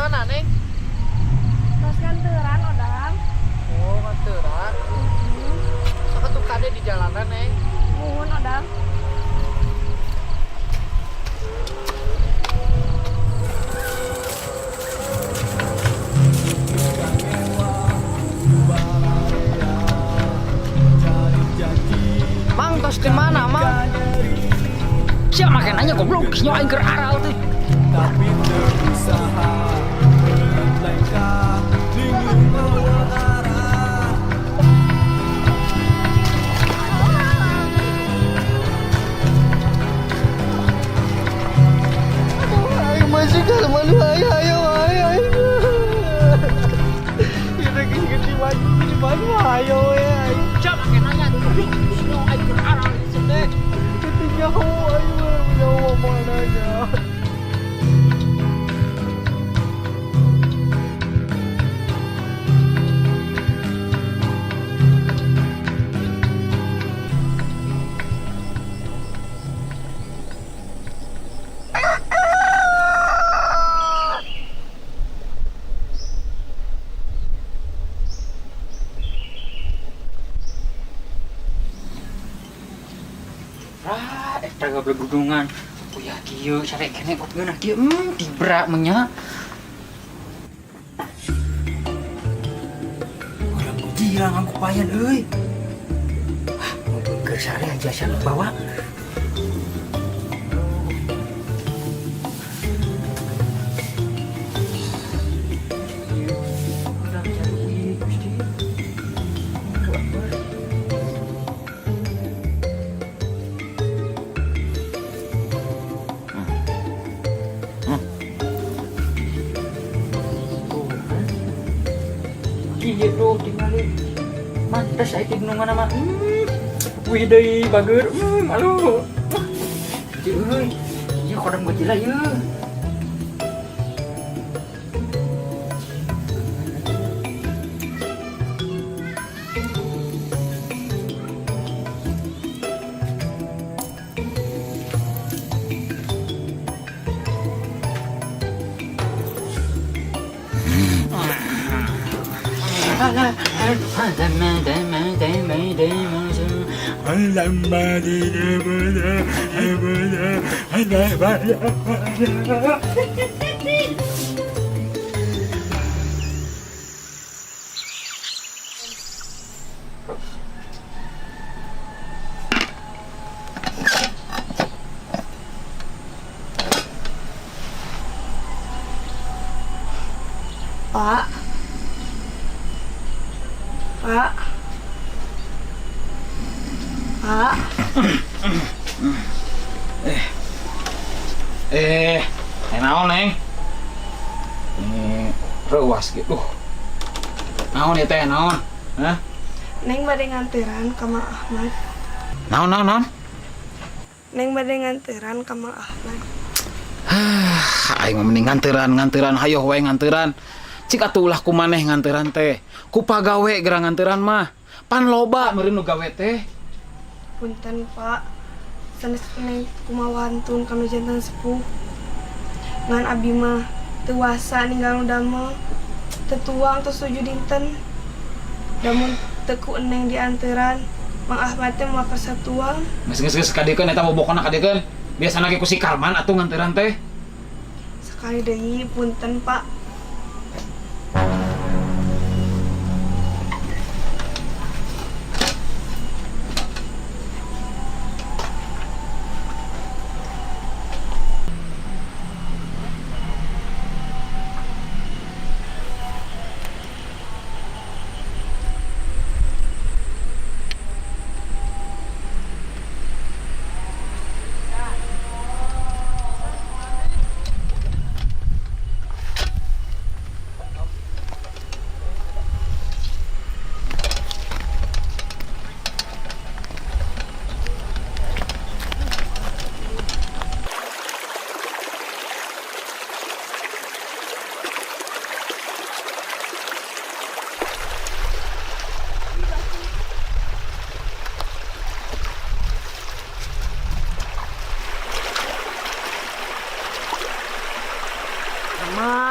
mana, Neng? Tos nganteran, Odang. Oh, nganteran. Sok atuh kade di jalanan, Neng. Muhun, Odang. Mang, tos di mana, Mang? Siapa makan aja goblok, nyawa aing keur aral teh. Tapi berusaha melengkah bingung mau arah. Ayo masih kalau malu ayo ayo ayo ayo. Ini gede baju gede baju ayo ya. Siapa makan aja goblok, nyawa aing keur aral teh. Itu jauh ayo jauh mana ya. Ah, eta goblok gunungan. Oh ya kieu sare kene kok ngeunah kieu. Dibra menya. Urang gila ngangkupayan euy. Ah, ngumpul keur sare aja sia bawa. Urang cari Gusti. Allahu Akbar. Tuh kan. Iya tuh tinggalin. Mantes aya di gunungan mah. Wih deui bager. Malu. Ieu euy. Ieu kodam Godzilla ieu. Pak. Pak. Pak. Naon, Neng? Reuas gitu. Naon ieu teh, naon? Hah? Neng bade nganteran ka Mang Ahmad. Naon, naon, naon? Neng bade nganteran ka Mang Ahmad. Aing mah mending nganteran, nganteran, hayoh wae nganteran. Cik atuh ulah ku maneh nganteran teh. Ku pagawe geura nganteran mah. Pan loba meureun nu gawe teh. Punten, Pak. Sanes Neng kumawantun kanu janten sepuh. Ngan abi mah teu wasa ninggal nu damel. Teu tuang tos 7 dinten. Damun teu ku Neng dianteran, Mang Ahmad teh moal kersa tuang. Geus geus geus kadiekeun eta bobokona kadiekeun. Biasana ge ku si Karman atuh nganteran teh. Sekali deui punten, Pak.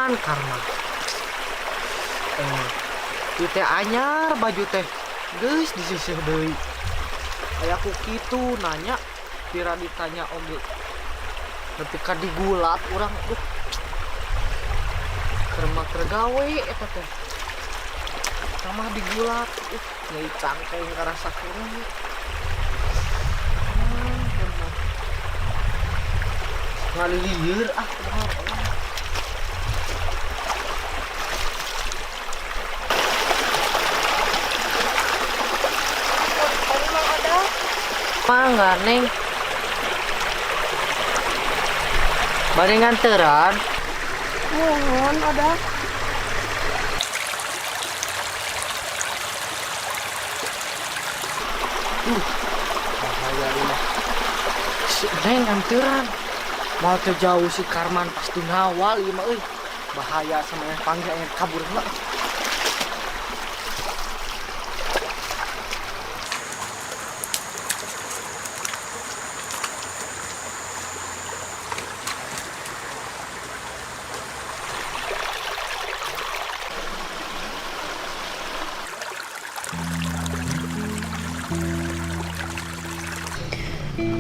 Karman, Karman. Eh, ieu teh anyar baju teh. Geus disisih deui. Aya ku kitu nanya, pira ditanya oge. Nepi ka digulat urang duh. Keur mah keur gawe eta teh. Sama digulat, nyai cangkeng karasa keneh. Karman. Ngalilieur ah kumaha Allah. Tadi Mang Odang. Mangga Neng. Bade nganteran. Mohon Odang. Bahaya ini mah. Si Neng nganteran. Mau teu jauh si Karman pasti ngawal ieu mah euy. Bahaya sama yang panggil yang kabur heula.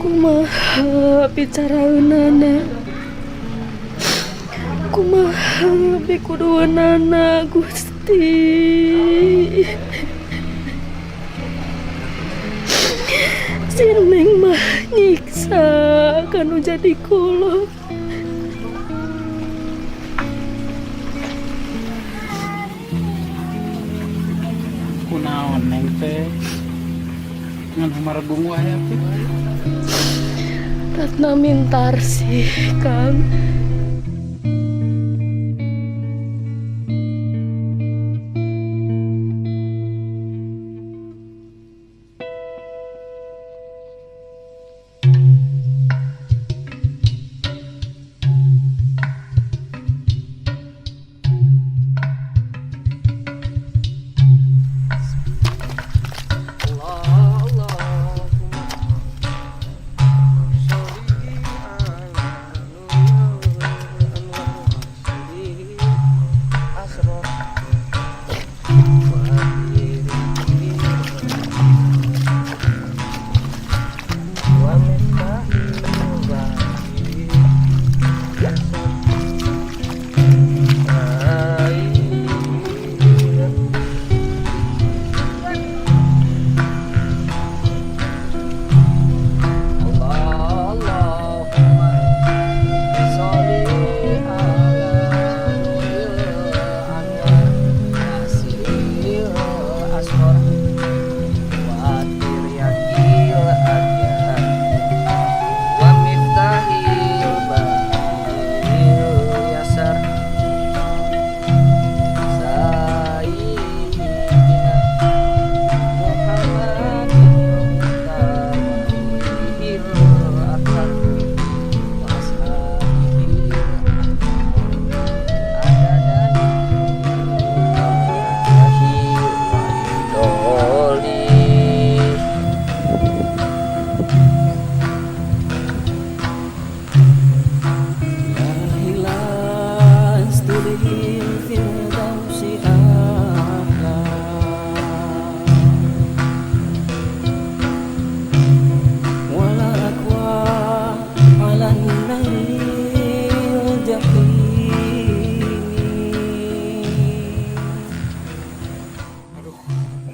Kumaha bicaraeunana? Kumaha pikudueunana Gusti? Si Neng mah nyiksa kanu jadi kolot. Kunaon Neng teh? Ngan humaregung wae atuh. Ratna mintar sih, Kang.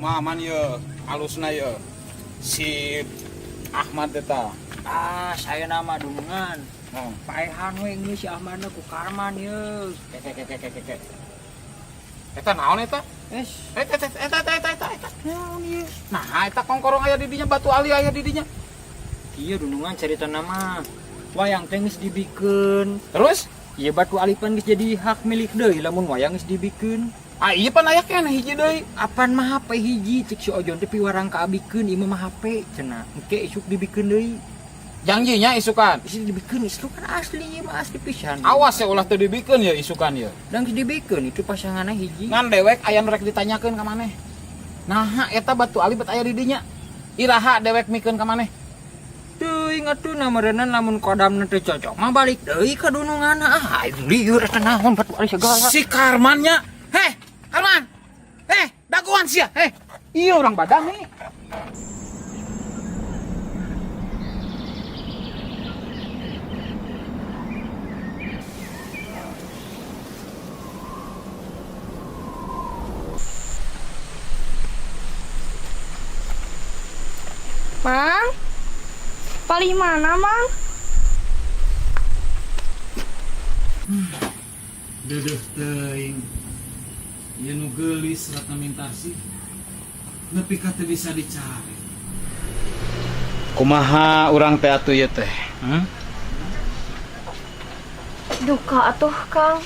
Kumaha ye alusna ye si Ahmad eta. Ah, saya nama dunungan. Oh. Paehan we geus si Ahmadna ku Karman ye. Ke ke ke ke ke ke. Eta naon eta? Es, Eta eta eta eta eta eta. Eta. naon ieu? Nah, eta kongkorong aya di dinya, batu ali aya di dinya. Iya dunungan cerita nama. Wayang teh geus dibikeun. Terus? Ieu batu alipan geus jadi hak milik deui lamun wayang geus dibikeun. Ah iya pan aya keneh hiji deui. Apan mah HP hiji cek si Ojon teh piwarang kaabikeun ieu mah HP cenah. Engke isuk dibikeun deui. Janjinya isukan. Isi dibikeun isuk kan asli ieu mah asli pisan. Awas ya ulah teu dibikeun ya isukan ya. Dan geus dibikeun itu pasanganna hiji. Ngan dewek aya nu rek ditanyakeun ka maneh. Naha eta batu ali bet aya di dinya. Iraha dewek mikeun ka maneh. Teuing Teuing atuh na meureunna lamun kodamna teu cocok mah balik deui ka dununganna. Ah, aing lieur eta naon batu ari segala. Si Karmannya. Heh, Karman. Eh, dagoan sia. Heh. Iya orang badan nih. Mang, palih mana, Mang? Dedeh teuing. Ieu nu geulis Ratna Mintarsih. Nepi ka teu bisa dicari. Kumaha urang teh atuh ieu teh? Hmm? Duka atuh, Kang.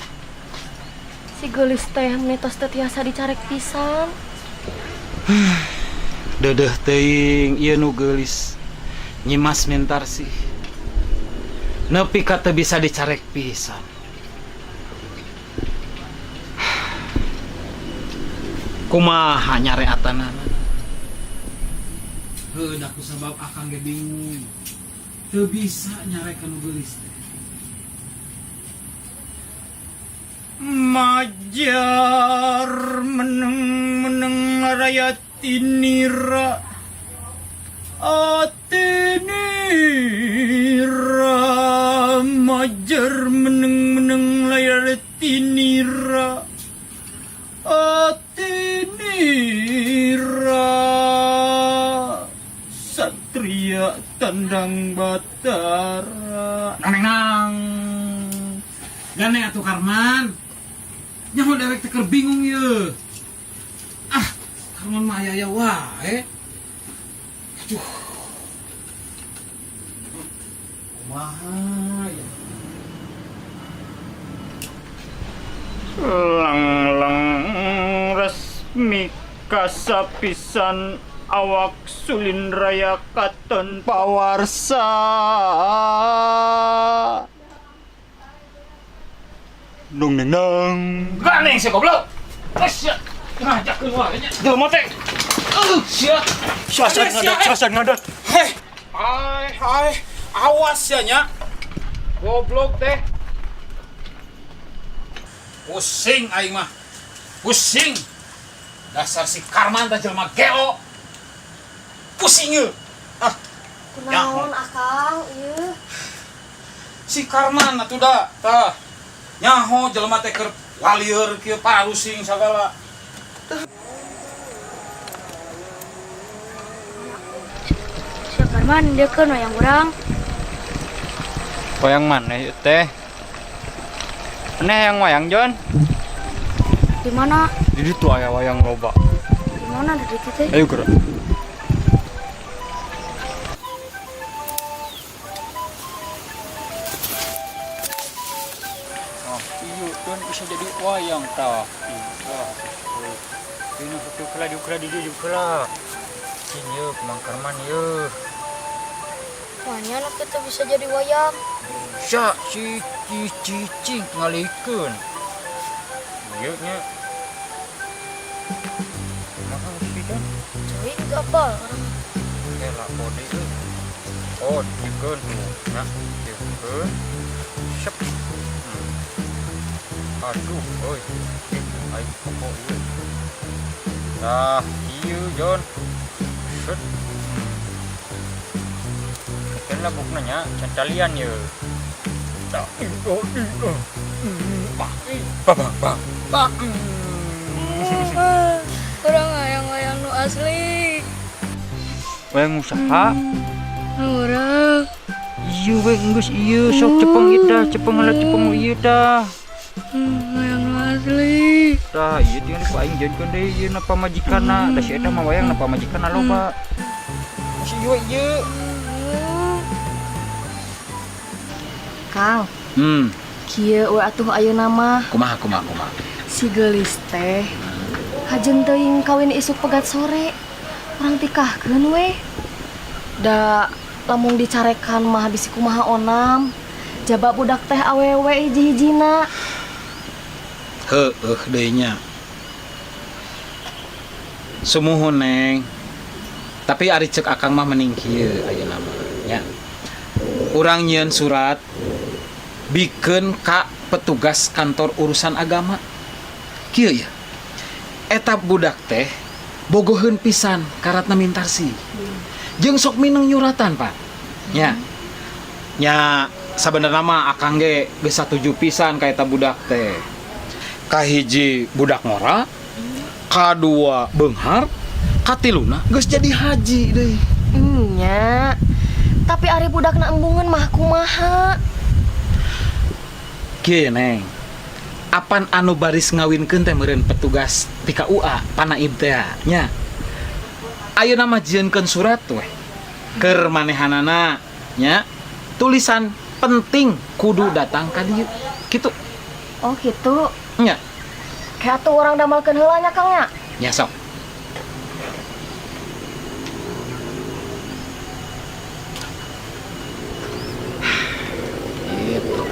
Si geulis teh meni tos teu tiasa dicarek pisan. Dedeh teuing ieu nu geulis Nyimas Mintarsih. Nepi ka teu bisa dicarek pisan. Kumaha nyareatanana? Heuh, da ku sabab akang ge bingung. Teu bisa nyarek ka nu geulis teh. Majar meneng-meneng raya tinira atinira majar meneng-meneng layar tinira atinira satria tandang batara Nang nang. Gane atuh Karman. Nyaho dewek teh keur bingung ieu. Ah, Karman mah aya-aya wae. Aduh. Kumaha ya? Lang-lang resmi kasapisan awak sulin raya katon pawarsa. Nung neng nang. Gandeng sia goblok. Eh sia. Ngajakeun wae nya. Jelema teh. Sia. Sasan ngadat, sasan ngadat. Heh. Ai ai, awas sia nya. Goblok teh. Pusing aing mah. Pusing. Dasar si Karman teh jelema gelo. Pusing ye. Ah, Kunaon Akang ieu? Si Karman atuh da. Tah. Nyaho jelema teh keur walieur kieu parusing sagala. Si Karman dia kan wayang urang. Wayang mana ieu teh? Aneh yang wayang John. Di mana? Di ditu aya wayang loba. Di mana di ditu teh? Ayo gerak. Oh, iya tuan bisa jadi wayang tah. Wah, ini satu kela diukra di dieu kela. Cing ye Mang Karman ye. Wanya nu kitu bisa jadi wayang. Sa si ci cicing ngalikeun. Ieu nya. Maka si John. Cuy juga apa orang. Kela kode euy. Oh, dikeun tuh. Nah, dikeun. Sep. Aduh, euy. Aing pokok ieu. Tah, ieu John. Set. Kan lah bukna nya cantalian ye. Tah, oh, oh. Ba, ba, ba, ba. Urang hayang-hayang nu asli. Wayang usaha. Urang. Ieu we geus ieu sok cepeng ieu tah, cepeng heula cepeng ieu tah. Hayang nu asli. Tah, ieu tinggal ku aing jadikeun deui ieu na pamajikanna. Da si eta mah wayang na pamajikanna loba. Si ieu ieu. Kang, kieu we atuh ayeuna mah. Kumaha kumaha kumaha. Si geulis teh hajeun teuing kawin isuk pegat sore. Urang tikahkeun we. Da lamun dicarekan mah bisi kumaha onam. Jaba budak teh awewe hiji-hijina. Heueuh deui nya. Sumuhun Neng. Tapi ari ceuk akang mah mending kieu ayeuna mah nya. Urang nyieun surat bikeun ka petugas kantor urusan agama. Kieu ya. Eta budak teh bogoheun pisan ka Ratna Mintarsih. Jeung sok mineng nyuratan, Pak. Nya. Nya sabenerna mah akang ge geus satuju pisan ka eta budak teh. Kahiji budak ngora, kadua beunghar, katiluna geus jadi haji deui. Nya. Tapi ari budakna embungeun mah kumaha? Kieu Neng. Apan anu baris ngawinkeun teh meureun petugas ti KUA panaib teh nya. Ayeuna mah jieunkeun surat weh. Keur manehanana nya tulisan penting kudu datang ka dieu. Kitu. Oh gitu. Nya. Kayak atuh urang damelkeun heula nya Kang nya. Nya sok. Gitu.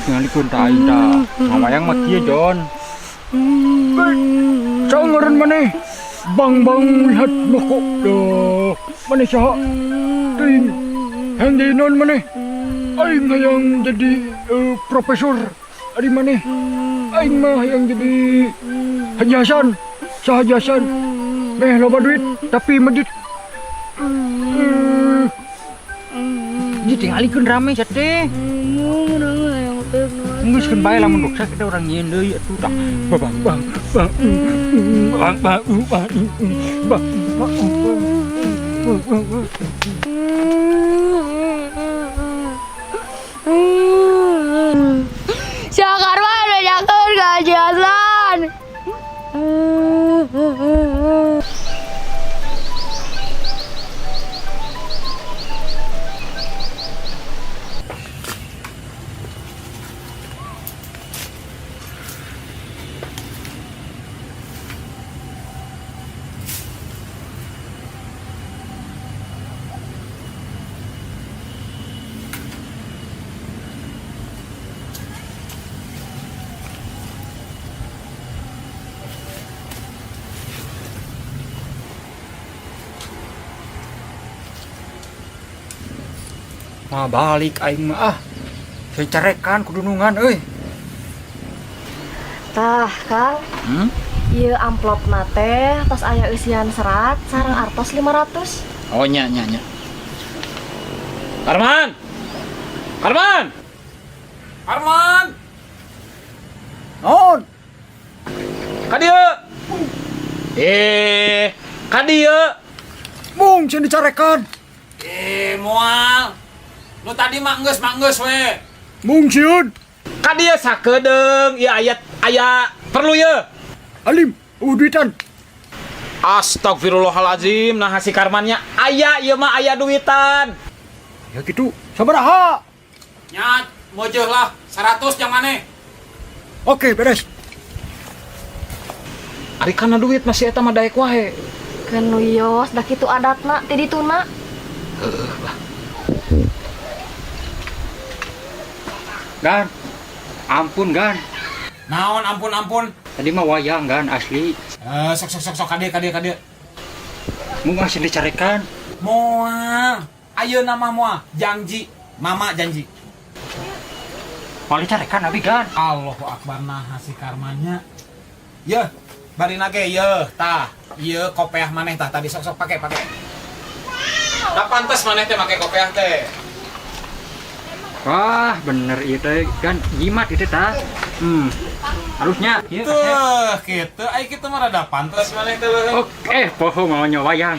Tingalikeun tah aing tah. Ngawayang mah kieu Jon. Sangaran maneh. Bang bang lihat moko dah. Maneh saha? Teuing. Hayang jadi naon maneh? Aing hayang jadi profesor. Ari maneh? Aing mah hayang jadi Haji Hasan. Saha Haji Hasan? Meh loba duit tapi medit. Ji tingalikeun rame sia teh. Geus keun bae lamun ruksak kita urang nyieun deui atuh tah. Bang bang bang bang bang bang bang bang. Sia Karman bejakeun ka Haji Hasan. Mah balik aing mah ah. Saya carekan kudunungan euy. Tah, Kang. Ieu amplopna teh tos aya eusian serat sareng artos 500. Oh nya nya nya. Karman. Karman. Karman. Naon? Ka dieu. Ka dieu. Mung sieun dicarekan. Moal. Nu tadi mah geus we. Mung sieun. Ka dieu sakedeung ieu ayat aya perlu ye. Alim, eueuh duitan. Astagfirullahalazim, nah si Karmannya aya ieu mah aya duitan. Ya gitu, sabaraha? Nya, mojeuh lah 100 jang maneh. Oke, beres. Ari kana duit masih eta mah daek wae. Keun wios da kitu adatna ti dituna. Heueuh lah. Gan. Ampun Gan. Naon ampun-ampun? Tadi mah wayang Gan asli. Sok sok sok sok ka dieu ka dieu ka dieu. Mung ah sieun dicarekan. Moal. Ayeuna mah moal, janji. Mama janji. Moal dicarekan abi Gan. Allahu akbar nah si Karmannya. Yeuh, barina ge yeuh tah. Ieu kopeah maneh tah tadi sok-sok pake pake. Da pantes maneh teh make kopeah teh. Wah, bener ieu teh Gan, jimat ieu teh tah. Harusnya ieu tuh kitu ai kitu mah rada pantes maneh teh leuh. Oke, poho mau nyawa wayang.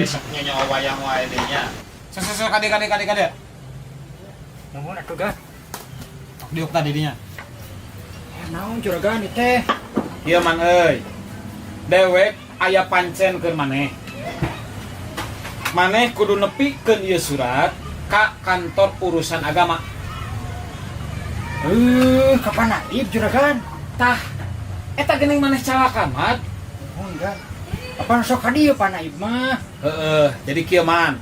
Sok nyawa wayang wae deui nya. Sok sok sok kade kade kade kade. Nuhun atuh Gan. Sok diuk tadi dinya. Naon juragan ieu teh? Ieu man euy. Dewek aya pancen keur maneh. Maneh kudu nepikeun ieu surat ka kantor urusan agama. Kapan naib juragan? Tah, eta geuning maneh calaka mat. Oh enggak. Apa sok ka dieu Pak Naib mah? Heeh, jadi kieu man.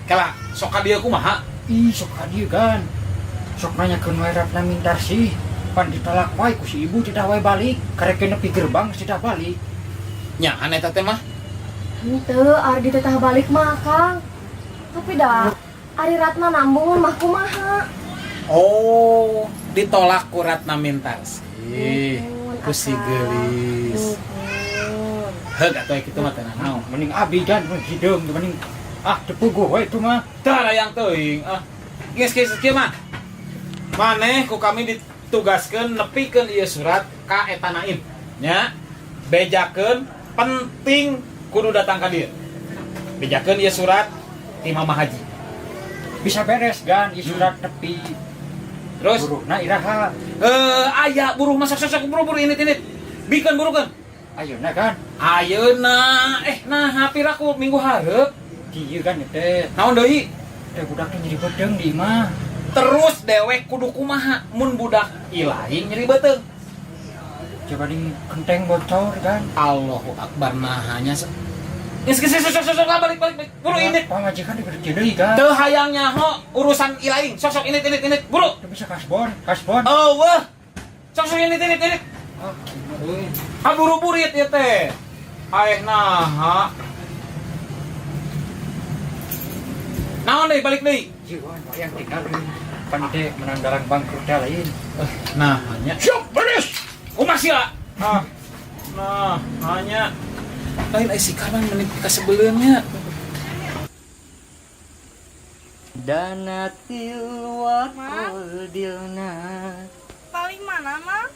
Kela, sok ka dieu kumaha? Ih, sok ka dieu kan. Sok nanyakeun wae Ratna Mintarsih. Pan ditolak wae ku si ibu tidak wae balik. Karek nepi gerbang tidak balik. Nya aneh eta teh mah. Henteu, ari dititah balik mah, Kang. Tapi da ari Ratna nambung mah kumaha? Oh, ditolak ku Ratna Mintarsih. Nuhun, Ku si Akang. geulis. Nuhun. Heug atuh kitu mah teu nanaon. Mending abi gan mun hideung teh mending ah teu puguh we itu mah. Teu hayang teuing ah. Geus geus kieu mah. Maneh ku kami ditugaskeun nepikeun ieu surat ka eta Naim. Nya. Bejakeun penting kudu datang ka dieu. Bejakeun ieu surat ti Mama Haji. Bisa beres gan ieu surat tepi. Terus Buruhna iraha. eh aya buruh mah sok sok sok buru-buru ini ini. Bikeun burukeun. Ayeuna kan Ayeuna eh nah piraku minggu hareup. kieu kan teh. Naon deui? Teh budak teh nyeri beuteung di imah. Terus dewek kudu kumaha mun budak ilaing nyeri beuteung. Coba di kenteng bocor kan. Allahu Akbar nahanya. Geus geus geus sok sok sok lah, balik balik balik. Buru ini. Pamajikan diberi deui kan. Teu hayang nyaho urusan ilaing. Sok sok ini ini ini buru. Teu bisa kasbon, kasbon. Eueuh. Sok sok ini ini ini. Ah, euy. Ha buru-burit ieu teh. Aeh naha. Naon deui balik deui? Jiwa wayang tinggal euy. Pan teh menang dalang bangkrut teh lain. Nah, hanya. Siap, beres. Kumaha sia? Ah. Nah, hanya lain ai si Karman meni kasebeleunnya. Danatil wakul dilna Paling mana, Mang?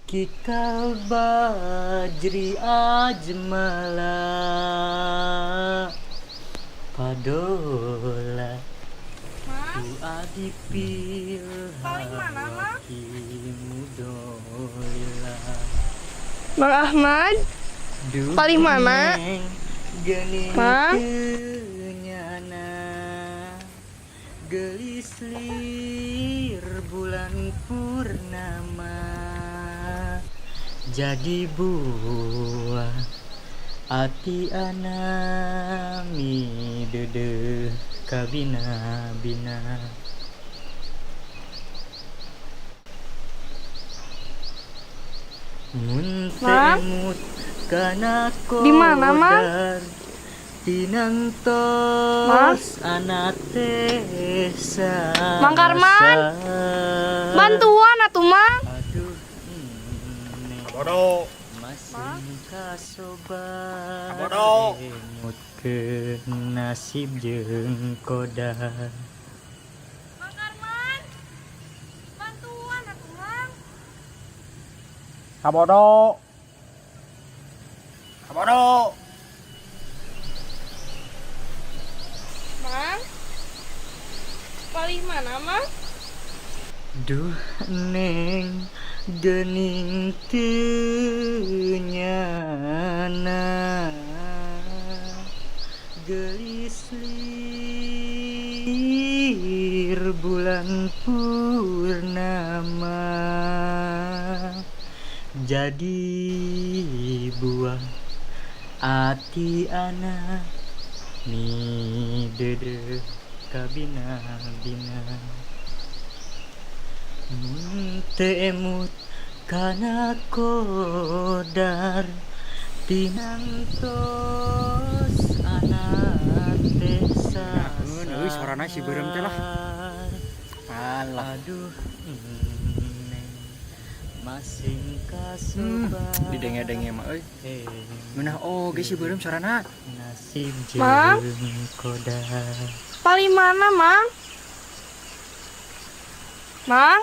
Kikal bajri ajmala Padola Mang, Tu adipil Paling mana, Mang? Mudolila Mang Ahmad, Duh, Paling mana? neng, geuning Mang? teu nyana. Geulis lir bulan purnama jadi buah ati ana mideudeuh kabina-bina. Mun Mang? temut kana Di mana, Mang? kodar tinantos anak teh Mang Karman? sasar. Bantuan atuh, Mang. Aduh, neng Bodoh. masih kasobar Bodoh. emutkeun nasib jeung kodar. Mang Karman. Bantuan atuh, Mang. Kabodo. Kabodo. Mang. Paling mana, Mang? Duh neng geuning teu nyana Geulis lir bulan purnama jadi buah ati ana mideudeuh kabina-bina. Mun teu emut kana kodar tinantos anak teh Naon euy sorana si beureum teh lah. sasar. Alah. Aduh neng masing kasobar Didenge-denge mah euy. Ngeunah oge si beureum sorana. Nasib Mang? jeung kodar. Paling mana, Mang? Mang?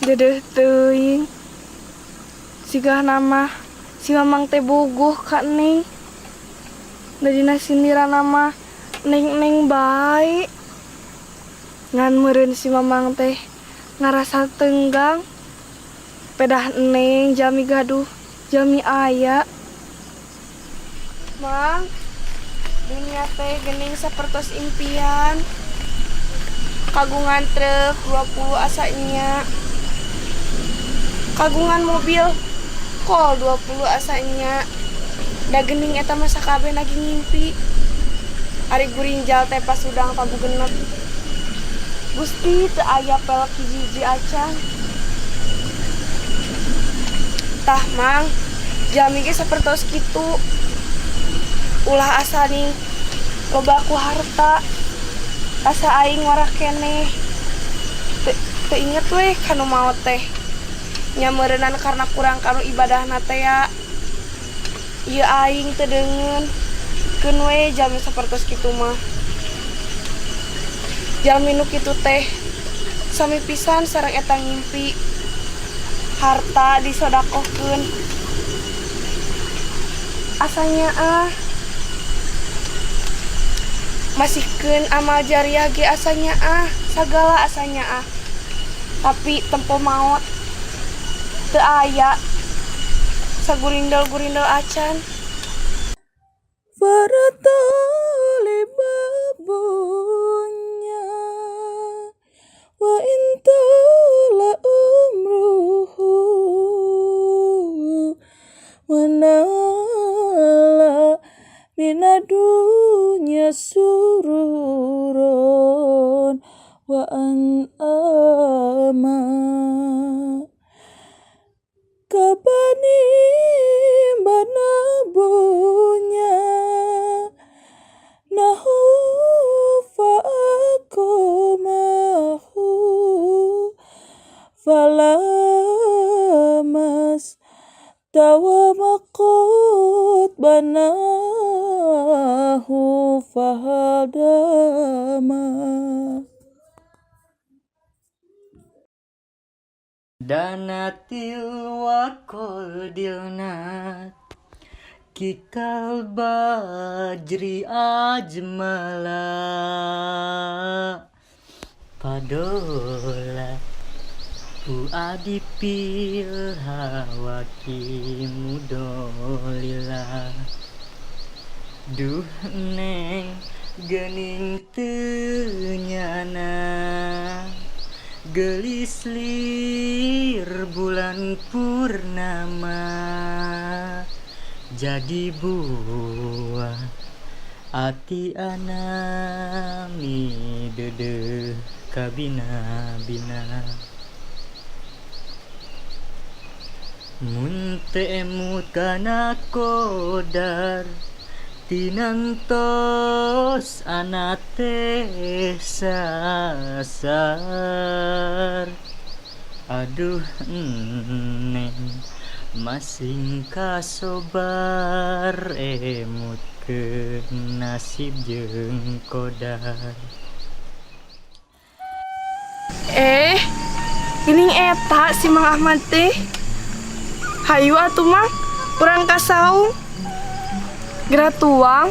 Dedeh teuing. Sigah nama si Mamang teh bogoh ka Neng. Da dina sindiran mah Neng-neng bae. Ngan meureun si Mamang teh ngarasa tenggang. Pedah Neng jalmi gaduh, jalmi aya. Mang, dunia teh geuning sapertos impian. Kagungan truk 20 asanya. Kagungan mobil kol 20 asanya. Da geuning eta mah sakabeh lagi ngimpi. Ari gurinjal teh pas udang tabu genep. Gusti teu aya pelek hiji-hiji acan. Tah Mang, jalmi ge sapertos kitu. Ulah asa ning loba ku harta. Asa aing ngora keneh. Teu inget weh kanu maot teh. Nya meureunan karena kurang kanu ibadahna teh ya. Ieu aing teu deungeun. Keun we jalmi sapertos kitu mah. Jalmi nu kitu teh sami pisan sareng eta ngimpi harta disodakohkeun. Asanya ah masihkeun amal jariah ge asanya ah sagala asanya ah. Tapi tempo maot teu aya sagurindel-gurindel acan. Wa in tala umruhu wa nala minadunya sururun wa an ama kabani banabunya nahu fa aku mahu falamas tawa maqut banahu fahadama. Danatil wakol dilnat kikal bajri ajmala padola fuadi pil hawaki mudolila. Duh neng gening tenyana gelis lir bulan purnama jadi buah ati anami dedeh kabina-bina. Mun teu emut kana kodar tinantos ana teh sasar. Aduh neng masing kasobar emutkeun nasib jeung kodar. Geuning eta si Mang Ahmad teh. Hayu atuh Mang, urang ka saung. Geura tuang.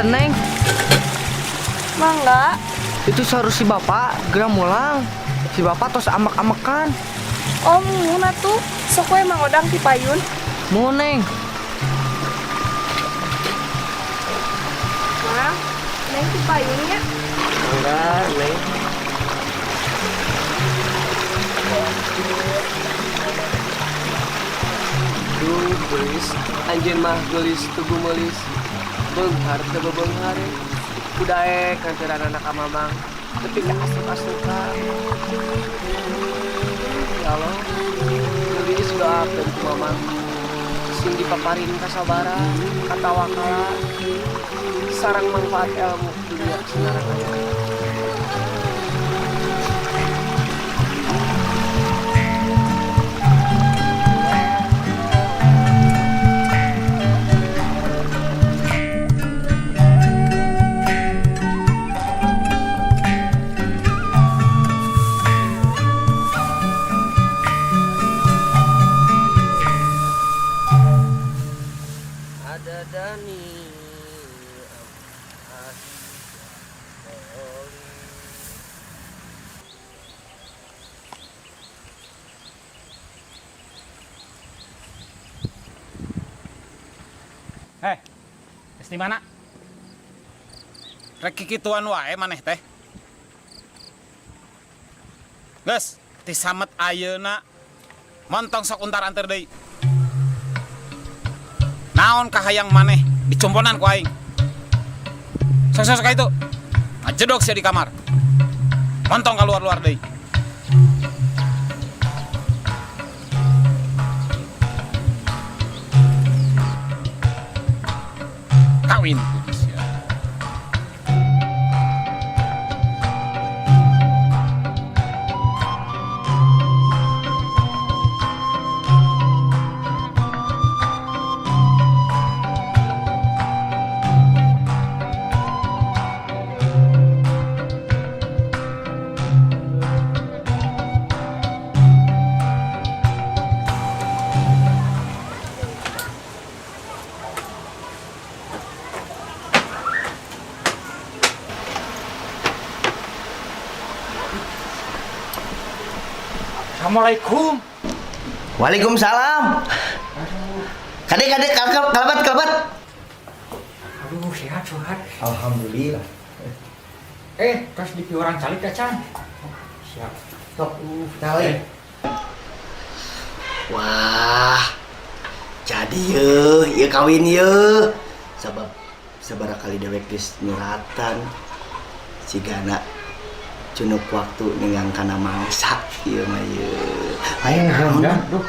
Punten, Neng. Mangga. Itu saur si bapak, geura mulang. Si bapak tos amek-amekan. Oh, muhun atuh. Sok we Mang Odang ti payun. Muhun, Neng. Mang, Neng ti payun nya. Mangga, Neng. Duh, geulis, anjeun mah geulis tugu meulis. Beunghar teu bebeunghar. Kudaek nganteranana ka Mamang. Tepi ka asup-asup. Ya Allah, geulis doakeun ku Mamang. Sing dipaparin kasabaran, katawakalan, sareng manfaat ilmu dunia sinareng akhirat. Ada Dani. Heh, geus di mana? Rek kikituan wae maneh teh. Geus, ti samet ayeuna montong sok untar anter deui. Naon kahayang maneh dicomponan ku aing. Sok sok ka itu. Ngajedog sia di kamar. Montong kaluar-luar deui. Kawin sia. Assalamualaikum. Waalaikumsalam. Kade kade kalkep kalabat kalabat. Aduh, sehat sehat. Alhamdulillah. Terus di orang calik acan. Siap. Sok, calik. Wah. Jadi ye, ye kawin ye. Sabab sabaraha kali dewek geus nyuratan. Sigana cunuk waktu ninggang kana mangsa ieu mah ye. Ayo naon? Duh.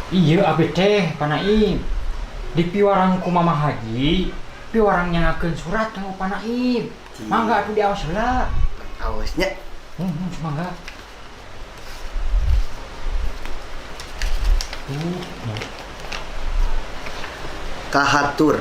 Iya abi teh Pak Naim. Di piwarang ku Mama Haji, piwarang nyangakeun surat kanggo Pak Naim. Mangga atuh diaos heula. Aosnya. Mangga. Kahatur.